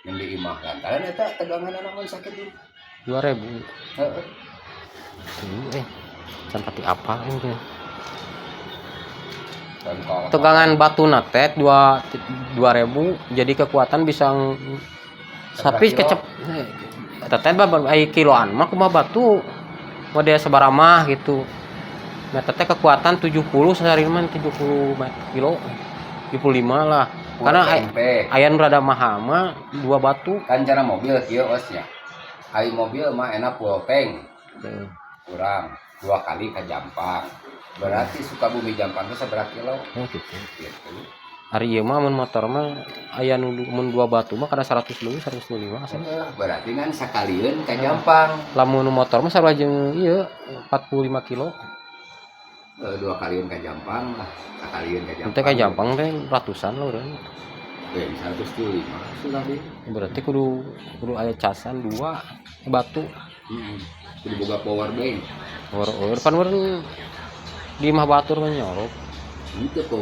Yang di imah lantaran eta tegangan mun sakit. 2000. Heeh. Tuh, can pati apa ini teh. Dan kalau Tegangan batu teh dua 2000, jadi kekuatan bisa tapi kilo? Kecep eta teh babar ai kiloan mah kumaha batu model sabaramah gitu. Nah, teh kekuatan 70 sehari mah 70 kilo, 75 lah, karena tank teh. Aya nu rada mahal mah dua batu. Kan cara mobil kieu osnya. Ai mobil mah enak full tank kurang dua kali ke Jampang. Berarti Sukabumi Jampang itu seberapa kilo? Oh gitu. Gitu. Ari ieu mah mun motor mah aya nu mun dua batu mah kada 100 leuwih, 125 asa. Heeh, berarti kan sakalieun ka Jampang. Lamun nu motor mah sarua jeung ieu 45 kilo. Eh, dua kalian ke Jampang lah, sakalieun ke Jampang. Ente ka Jampang teh ratusan lah urang. Eh, 175 sudah deh. Berarti kudu kudu aya casan dua batu. Heeh. Kudu boga power bank. Or or pan urang di imah batur mah nyorok. Itu power